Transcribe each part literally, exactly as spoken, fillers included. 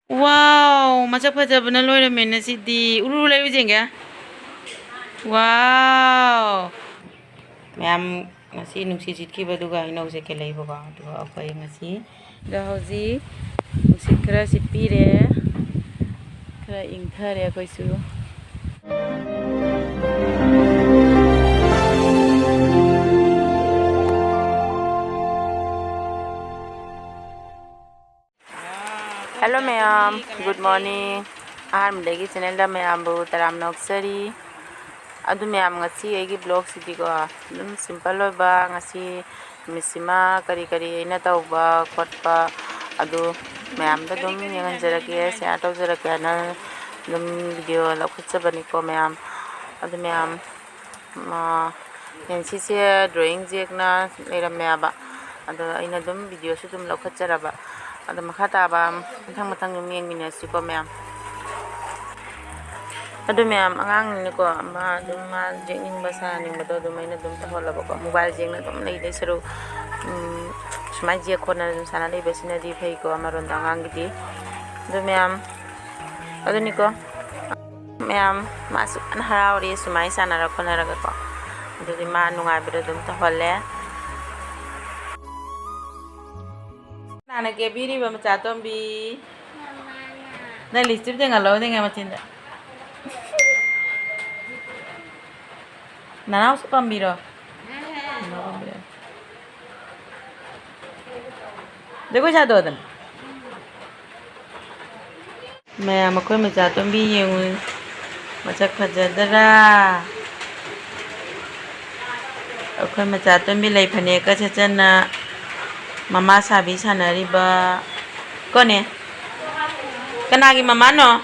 Wow, ꯃꯁꯛ ꯐꯖꯕꯅ ꯂꯣꯏꯔꯝꯃꯦꯅ ꯁꯤꯗꯤ꯫ ꯎꯔꯨ ꯎꯔꯨ ꯂꯩꯔꯨ ꯌꯦꯡꯒꯦ꯫ Wow꯫ ꯃꯌꯥꯝ, ꯉꯁꯤ ꯅꯨꯡꯁꯤꯠ ꯁꯤꯠꯈꯤꯕꯗꯨꯒ ꯍꯩꯅꯧꯁꯦ ꯀꯦꯜꯂꯛꯏꯕꯀꯣ꯫ ꯑꯗꯨꯒ ꯑꯩꯈꯣꯏ ꯉꯁꯤ, ꯑꯗꯣ ꯍꯧꯖꯤꯛ ꯅꯨꯡꯁꯤꯠ ꯈꯔ ꯁꯤꯠꯄꯤꯔꯦ, ꯈꯔ ꯏꯪꯊꯔꯦ ꯑꯩꯈꯣꯏꯁꯨ꯫ Hello ꯃꯌꯥꯝ, good morning. ꯑꯍꯥꯟꯕꯗꯒꯤ channelꯗ ꯃꯌꯥꯝꯕꯨ ꯇꯔꯥꯝꯅ ꯑꯣꯛꯆꯔꯤ꯫ ꯑꯗꯨ ꯃꯌꯥꯝ, ꯉꯁꯤ ꯑꯩꯒꯤ vlogꯁꯤꯗꯤꯀꯣ, ꯑꯗꯨꯝ simple ꯑꯣꯏꯕ, ꯉꯁꯤ ꯅꯨꯃꯤꯠꯁꯤꯃ ꯀꯔꯤ ꯀꯔꯤ ꯑꯩꯅ ꯇꯧꯕ ꯈꯣꯠꯄ, ꯑꯗꯨ ꯃꯌꯥꯝꯗ ꯑꯗꯨꯝ ꯌꯦꯡꯍꯟꯖꯔꯛꯀꯦ, share ꯇꯧꯖꯔꯛꯀꯦ ꯍꯥꯏꯅ ꯑꯗꯨꯝ video ꯂꯧꯈꯠꯆꯕꯅꯤꯀꯣ ꯃꯌꯥꯝ꯫ ꯑꯗꯨ ꯃꯌꯥꯝ, ꯑꯥ, ꯅꯦꯟꯁꯤꯁꯦ drawing ꯌꯦꯛꯅ ꯂꯩꯔꯝꯃꯦꯕ꯫ ꯑꯗꯣ ꯑꯩꯅ ꯑꯗꯨꯝ videoꯁꯨ ꯑꯗꯨꯝ ꯂꯧꯈꯠꯆꯔꯕ꯫ ꯑꯗꯣ ꯃꯈꯥ ꯇꯥꯕ ꯃꯊꯪ ꯃꯊꯪ ꯑꯗꯨꯝ ꯌꯦꯡꯃꯤꯟꯅꯁꯤꯀꯣ ꯃꯌꯥꯝ꯫ ꯑꯗꯨ ꯃꯌꯥꯝ, ꯑꯉꯥꯡꯅꯤꯅꯀꯣ, ꯃꯥ ꯑꯗꯨꯝ, ꯃꯥ ꯌꯦꯛꯅꯤꯡꯕ ꯁꯥꯟꯅꯅꯤꯡꯕꯗꯣ ꯑꯗꯨꯝ ꯑꯩꯅ ꯑꯗꯨꯝ ꯇꯧꯍꯜꯂꯕꯀꯣ꯫ Mobile ꯌꯦꯡꯅ ꯑꯗꯨꯝ ꯂꯩꯗꯣꯏ ꯁꯔꯨꯛ, ꯎꯝ, ꯁꯨꯃꯥꯏꯅ ꯌꯦꯛ ꯈꯣꯠꯅ ꯑꯗꯨꯝ ꯁꯥꯟꯅ ꯂꯩꯕꯁꯤꯅꯗꯤ ꯐꯩꯀꯣ, ꯑꯃꯔꯣꯝꯗ ꯑꯉꯥꯡꯒꯤꯗꯤ꯫ ꯑꯗꯨ ꯃꯌꯥꯝ, ꯑꯗꯨꯅꯤꯀꯣ꯫ ꯃꯌꯥꯝ, ꯃꯥꯁꯨ ꯀꯟꯅ ꯍꯔꯥꯎꯔꯤ ꯁꯨꯃꯥꯏꯅ ꯁꯥꯟꯅꯔ ꯈꯣꯠꯅꯔꯒꯀꯣ꯫ ꯑꯗꯨꯗꯤ ꯃꯥ ꯅꯨꯡꯉꯥꯏꯕꯗꯣ ꯑꯗꯨꯝ ꯇꯧꯍꯜꯂꯦ꯫ ꯀꯅꯥꯅ ꯀꯦꯕꯤꯔꯤꯕ, ꯃꯆꯥꯇꯣꯝꯕꯤ? ꯅꯪ lipstick ꯌꯦꯡꯍꯜꯂꯣ, ꯌꯦꯡꯉꯦ ꯃꯆꯤꯟꯗ꯫ ꯅꯅꯥꯎꯁꯨ ꯄꯥꯝꯕꯤꯔꯣ? ꯖꯒꯣꯏ ꯁꯥꯗꯣꯛꯑꯣꯗꯅ꯫ ꯃꯌꯥꯝ, ꯑꯩꯈꯣꯏ ꯃꯆꯥꯇꯣꯝꯕꯤ ꯌꯦꯡꯉꯨ, ꯃꯁꯛ ꯐꯖꯗꯔꯥ? ꯑꯩꯈꯣꯏ ꯃꯆꯥꯇꯣꯝꯕꯤ ꯂꯩ ꯐꯅꯦꯛꯀ ꯁꯦꯠꯆꯟꯅ ꯃꯃꯥ ꯁꯥꯕꯤ ꯁꯥꯟꯅꯔꯤꯕ꯫ ꯀꯣꯅꯦ? ꯀꯅꯥꯒꯤ ꯃꯃꯥꯅꯣ?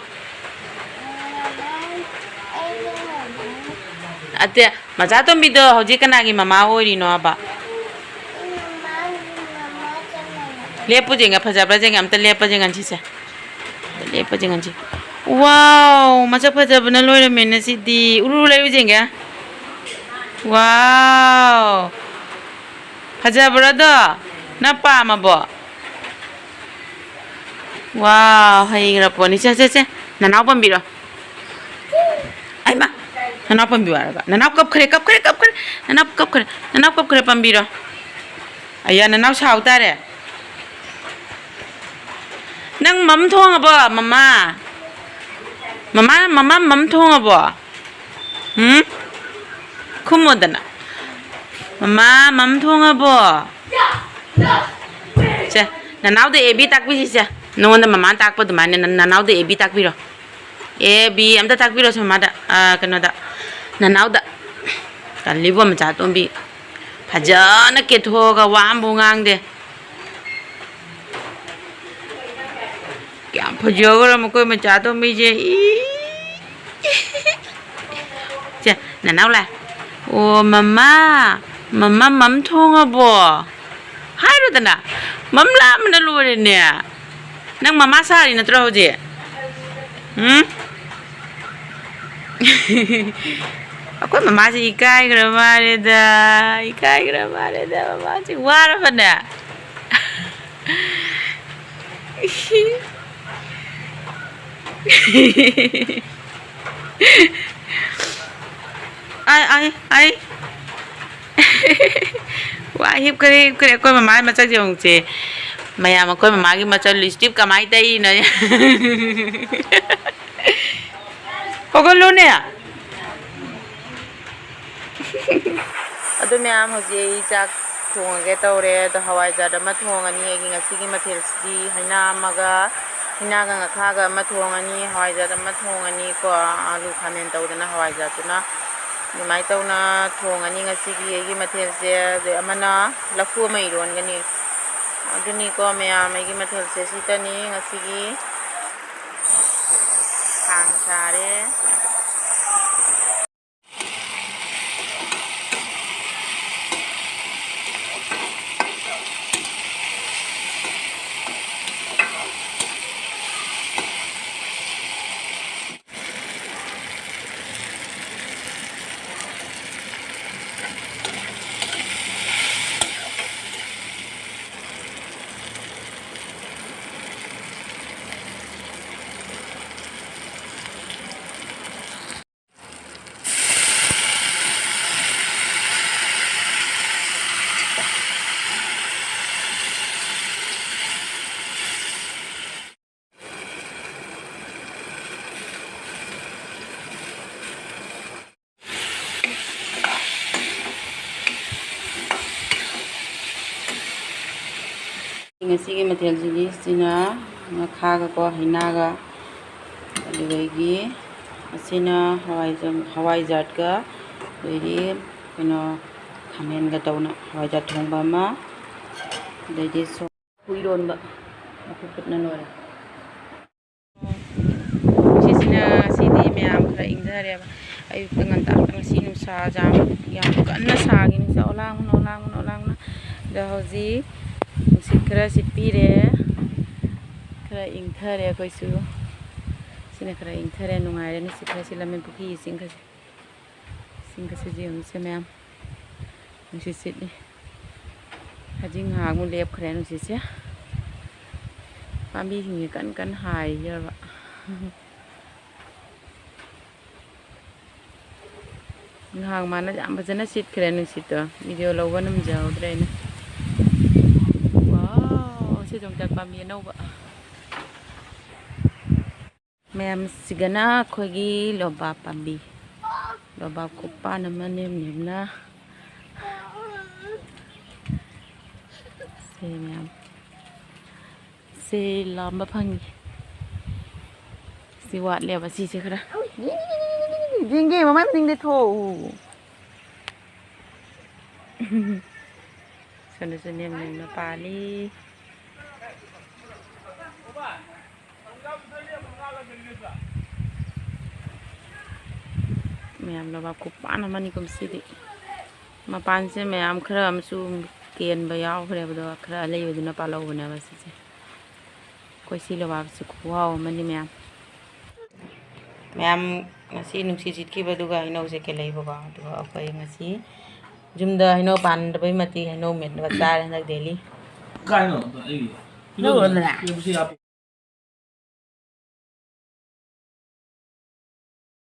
ꯑꯇꯦ, ꯃꯆꯥꯇꯣꯝꯕꯤꯗꯣ ꯍꯧꯖꯤꯛ ꯀꯅꯥꯒꯤ ꯃꯃꯥ ꯑꯣꯏꯔꯤꯅꯣꯕ? ꯂꯦꯞꯄꯨ ꯌꯦꯡꯒꯦ, ꯐꯖꯕ꯭ꯔꯥ ꯌꯦꯡꯒꯦ, ꯑꯝꯇ ꯂꯦꯞꯄ ꯌꯦꯡꯍꯟꯁꯤꯁꯦ꯫ ꯑꯝꯇ ꯂꯦꯞꯄ ꯌꯦꯡꯍꯟꯁꯤ꯫ Wow, ꯃꯁꯛ ꯐꯖꯕꯅ ꯂꯣꯏꯔꯝꯃꯦꯅ ꯁꯤꯗꯤ꯫ ꯎꯔꯨ ꯎꯔꯨ ꯂꯩꯔꯨ ꯌꯦꯡꯒꯦ꯫ Wow, ꯐꯖꯕ꯭ꯔꯥ ꯑꯗꯣ? ꯅꯪ ꯄꯥꯝꯃꯕꯣ? ꯋꯥ, ꯍꯩꯈ꯭ꯔ ꯄꯣꯠꯅꯤ꯫ ꯁꯦ, ꯁꯦ, ꯁꯦ, ꯅꯅꯥꯎ ꯄꯥꯝꯕꯤꯔꯣ꯫ ꯑꯩꯃ, ꯅꯅꯥꯎ ꯄꯥꯝꯕꯤꯌꯨ ꯍꯥꯏꯔꯒ꯫ ꯅꯅꯥꯎ ꯀꯞꯈ꯭ꯔꯦ, ꯀꯞꯈ꯭ꯔꯦ, ꯀꯞꯈ꯭ꯔꯦ꯫ ꯅꯅꯥꯎ ꯀꯞꯈ꯭ꯔꯦ, ꯅꯅꯥꯎ ꯀꯞꯈ꯭ꯔꯦ, ꯄꯥꯝꯕꯤꯔꯣ꯫ ꯑꯌꯥ, ꯅꯅꯥꯎ ꯁꯥꯎ ꯇꯥꯔꯦ꯫ ꯅꯪ ꯃꯝ ꯊꯣꯡꯉꯕꯣ, ꯃꯃꯥ? ꯃꯃꯥ, ꯃꯃꯥ, ꯃꯝ ꯊꯣꯡꯉꯕꯣ? ꯎꯝ? ꯈꯨꯝꯃꯣꯗꯅ꯫ ꯃꯃꯥ, ꯃꯝ ꯊꯣꯡꯉꯕꯣ? ꯁꯦ, ꯅꯅꯥꯎꯗ A B ꯇꯥꯛꯄꯤꯁꯤ ꯁꯦ꯫ ꯅꯉꯣꯟꯗ ꯃꯃꯥꯅ ꯇꯥꯛꯄ ꯑꯗꯨꯃꯥꯏꯅ ꯅ-, ꯅꯅꯥꯎꯗ A B ꯇꯥꯛꯄꯤꯔꯣ꯫ A B ꯑꯝꯇ ꯇꯥꯛꯄꯤꯔꯣ ꯁꯦ ꯃꯃꯥꯗ꯫ ꯑ, ꯀꯩꯅꯣꯗ꯫ ꯅꯅꯥꯎꯗ꯫ ꯇꯜꯂꯤꯕꯣ ꯃꯆꯥ ꯑꯇꯣꯝꯕꯤ꯫ ꯐꯖꯅ ꯀꯦꯊꯣꯛꯑꯒ ꯋꯥ ꯑꯃꯕꯨ ꯉꯥꯡꯗꯦ꯫ ꯀꯌꯥꯝ ꯐꯖꯈ꯭ꯔ ꯃꯈꯣꯏ ꯃꯆꯥ ꯑꯇꯣꯝꯕꯤꯁꯦ꯫ ꯏ꯫ ꯁꯦ, ꯅꯅꯥꯎ ꯂꯥꯛꯑꯦ꯫ ꯑꯣ, ꯃꯃꯥ, ꯃꯃꯥ, ꯃꯝ ꯊꯣꯡꯉꯕꯣ? ꯍꯥꯏꯔꯨꯗꯅ, ꯃꯝ ꯂꯥꯛꯑꯝꯕꯅ ꯂꯣꯏꯔꯦꯅꯦ꯫ ꯅꯪ ꯃꯃꯥ ꯁꯥꯔꯤ ꯅꯠꯇ꯭ꯔꯣ ꯍꯧꯖꯤꯛ? ꯎꯝ? ꯑꯩꯈꯣꯏ ꯃꯃꯥꯁꯦ ꯏꯀꯥꯏꯈ꯭ꯔ ꯃꯥꯜꯂꯦꯗ, ꯏꯀꯥꯏꯈ꯭ꯔ ꯃꯥꯜꯂꯦꯗ, ꯃꯃꯥꯁꯦ ꯋꯥꯔꯕꯅꯦ꯫ ꯑꯥꯏ, ꯑꯥꯏ, ꯑꯥꯏ꯫ ꯋꯥ, ꯍꯤꯞꯈ꯭ꯔꯦ, ꯍꯤꯞꯈ꯭ꯔꯦ꯫ ꯑꯩꯈꯣꯏ ꯃꯃꯥꯒꯤ ꯃꯆꯜꯁꯦ ꯌꯦꯡꯉꯨꯁꯦ꯫ ꯃꯌꯥꯝ, ꯑꯩꯈꯣꯏ ꯃꯃꯥꯒꯤ ꯃꯆꯜ ꯂꯤꯞꯁꯇꯤꯛ ꯀꯃꯥꯏꯅ ꯇꯩꯔꯤꯅꯣ? ꯍꯧꯒꯠꯂꯨꯅꯦ꯫ ꯑꯗꯨ ꯃꯌꯥꯝ, ꯍꯧꯖꯤꯛ ꯑꯩ ꯆꯥꯛ ꯊꯣꯡꯉꯒꯦ ꯇꯧꯔꯦ꯫ ꯑꯗꯣ ꯍꯋꯥꯏꯖꯥꯔ ꯑꯃ ꯊꯣꯡꯉꯅꯤ꯫ ꯑꯩꯒꯤ ꯉꯁꯤꯒꯤ ꯃꯊꯦꯜꯁꯤꯗꯤ ꯍꯩꯅꯥ ꯑꯃꯒ, ꯍꯩꯅꯥꯒ ꯉꯥꯈꯥꯒ ꯑꯃ ꯊꯣꯡꯉꯅꯤ, ꯍꯋꯥꯏꯖꯥꯔ ꯑꯃ ꯊꯣꯡꯉꯅꯤꯀꯣ, ꯑꯂꯨ ꯈꯥꯃꯦꯟ ꯇꯧꯗꯅ ꯍꯋꯥꯏꯖꯥꯔꯗꯨꯅ꯫ ꯑꯗꯨꯃꯥꯏꯅ ꯇꯧꯅ ꯊꯣꯡꯉꯅꯤ ꯉꯁꯤꯒꯤ ꯑꯩꯒꯤ ꯃꯊꯦꯜꯁꯦ꯫ ꯑꯗꯩ ꯑꯃꯅ ꯂꯐꯨ ꯑꯃ ꯏꯔꯣꯟꯒꯅꯤ꯫ ꯑꯗꯨꯅꯤꯀꯣ ꯃꯌꯥꯝ, ꯑꯩꯒꯤ ꯃꯊꯦꯜꯁꯦ ꯁꯤꯇꯅꯤ ꯉꯁꯤꯒꯤ꯫ ꯈꯥꯡ ꯁꯥꯔꯦ꯫ ꯉꯁꯤꯒꯤ ꯃꯊꯦꯜꯁꯤꯗꯤ ꯁꯤꯅ ꯉꯥꯈꯥꯒꯀꯣ, ꯍꯩꯅꯥꯒ, ꯑꯗꯨꯗꯒꯤ ꯑꯁꯤꯅ ꯍꯋꯥꯏꯖ-, ꯍꯋꯥꯏꯖꯥꯔꯒ, ꯑꯗꯩꯗꯤ ꯀꯩꯅꯣ, ꯈꯥꯃꯦꯟꯒ ꯇꯧꯅ ꯍꯋꯥꯏꯖꯥꯔ ꯊꯣꯡꯕ ꯑꯃ, ꯑꯗꯩꯗꯤ ꯁꯣ-, ꯂꯐꯨ ꯏꯔꯣꯟꯕ, ꯂꯐꯨ ꯐꯨꯠꯅ ꯂꯣꯏꯔꯦ꯫ ꯁꯤꯁꯤꯅ ꯉꯁꯤꯗꯤ ꯃꯌꯥꯝ ꯈꯔ ꯏꯪꯊꯔꯦꯕ꯫ ꯑꯌꯨꯛꯇ ꯉꯟꯇꯥ ꯉꯁꯤ ꯅꯨꯡꯁꯥ ꯌꯥꯝ, ꯌꯥꯝ ꯀꯟꯅ ꯁꯥꯈꯤꯅꯤ꯫ ꯁꯦ, ꯑꯣꯂꯥꯡꯅ, ꯑꯣꯂꯥꯡꯅ, ꯑꯣꯂꯥꯡꯅ꯫ ꯑꯗꯣ ꯍꯧꯖꯤꯛ ꯅꯨꯡꯁꯤꯠ ꯈꯔ ꯁꯤꯠꯄꯤꯔꯦ, ꯈꯔ ꯏꯪꯊꯔꯦ ꯑꯩꯈꯣꯏꯁꯨ꯫ ꯁꯤꯅ ꯈꯔ ꯏꯪꯊꯔꯦ, ꯅꯨꯡꯉꯥꯏꯔꯦ꯫ ꯅꯨꯡꯁꯤꯠ ꯈꯔ ꯁꯤꯠꯂꯝꯃꯦ, ꯄꯨꯈ꯭ꯔꯤ ꯏꯁꯤꯡ ꯈꯔ, ꯏꯁꯤꯡ ꯈꯔ ꯁꯤꯠꯁꯦ ꯃꯌꯥꯝ꯫ ꯅꯨꯡꯁꯤꯠ ꯁꯤꯠꯂꯤ꯫ ꯍꯧꯖꯤꯛ ꯉꯥꯏꯍꯥꯛꯃꯨꯛ ꯂꯦꯞꯈ꯭ꯔꯦ ꯅꯨꯡꯁꯤꯠꯁꯦ꯫ ꯄꯥꯝꯕꯤꯁꯤꯡꯁꯦ ꯀꯟ ꯀꯟꯅ ꯍꯥꯏꯔꯤꯕ꯫ ꯉꯥꯏꯍꯥꯛ ꯃꯥꯅ ꯌꯥꯝ ꯐꯖꯅ ꯁꯤꯠꯈ꯭ꯔꯦ ꯅꯨꯡꯁꯤꯠꯇꯣ꯫ ꯚꯤꯗꯤꯑꯣ ꯂꯧꯕ ꯅꯝꯖꯍꯧꯗ꯭ꯔꯦ ꯑꯩꯅ꯫ ꯋꯥꯎ, ꯁꯤ ꯌꯣꯡꯆꯥꯛ ꯄꯥꯝꯕꯤ ꯑꯅꯧꯕ꯫ ꯃꯌꯥꯝꯁꯤꯒꯅ ꯑꯩꯈꯣꯏꯒꯤ ꯂꯣꯕꯥꯞ ꯄꯥꯝꯕꯤ꯫ ꯂꯣꯕꯥꯞ ꯈꯨꯄꯥꯟ ꯑꯃ ꯅꯦꯝ ꯅꯦꯝꯅ꯫ ꯁꯦ ꯃꯌꯥꯝ꯫ ꯁꯦ ꯂꯥꯝꯕ ꯐꯪꯉꯤ꯫ ꯁꯤ ꯋꯥꯠꯂꯦꯕ ꯁꯤꯁꯦ ꯈꯔ꯫ ꯌꯦꯡꯒꯦ, ꯃꯃꯥꯏ ꯃꯅꯤꯡꯗ ꯊꯣꯛꯎ꯫ ꯁꯣꯝꯗꯁꯨ ꯅꯦꯝ ꯅꯦꯝꯅ ꯄꯥꯜꯂꯤ꯫ ꯃꯌꯥꯝ ꯂꯣꯕꯥꯞ ꯈꯨꯄꯥꯟ ꯑꯃꯅꯤ ꯀꯨꯝꯁꯤꯗꯤ꯫ ꯃꯄꯥꯟꯁꯦ ꯃꯌꯥꯝ ꯈꯔ ꯑꯃꯁꯨ ꯀꯦꯟꯕ ꯌꯥꯎꯈ꯭ꯔꯦꯕ, ꯑꯗꯣ ꯈꯔ ꯑꯂꯩꯕꯗꯨꯅ ꯄꯥꯜꯍꯧꯕꯅꯦꯕ ꯁꯤꯁꯦ꯫ ꯑꯩꯈꯣꯏ ꯁꯤ ꯂꯣꯕꯥꯞꯁꯦ ꯈꯨꯍꯥꯎ ꯑꯃꯅꯤ ꯃꯌꯥꯝ꯫ ꯃꯌꯥꯝ ꯉꯁꯤ ꯅꯨꯡꯁꯤꯠ ꯁꯤꯠꯈꯤꯕꯗꯨꯒ ꯍꯩꯅꯧꯁꯦ ꯀꯦꯜꯂꯛꯏꯕꯀꯣ꯫ ꯑꯗꯨꯒ ꯑꯩꯈꯣꯏ ꯉꯁꯤ ꯌꯨꯝꯗ ꯍꯩꯅꯧ ꯄꯥꯟꯗꯕꯩ ꯃꯇꯤꯛ ꯍꯩꯅꯧ ꯃꯦꯠꯂꯒ ꯆꯥꯔꯦ ꯍꯟꯗꯛ ꯗꯦꯂꯤ꯫ ꯀꯥꯏꯅꯣ? ꯑꯩꯒꯤ ꯅꯪ ꯎꯔꯝꯗꯅ? ꯌꯨꯝꯁꯤ ꯍꯥꯞꯄꯤ꯫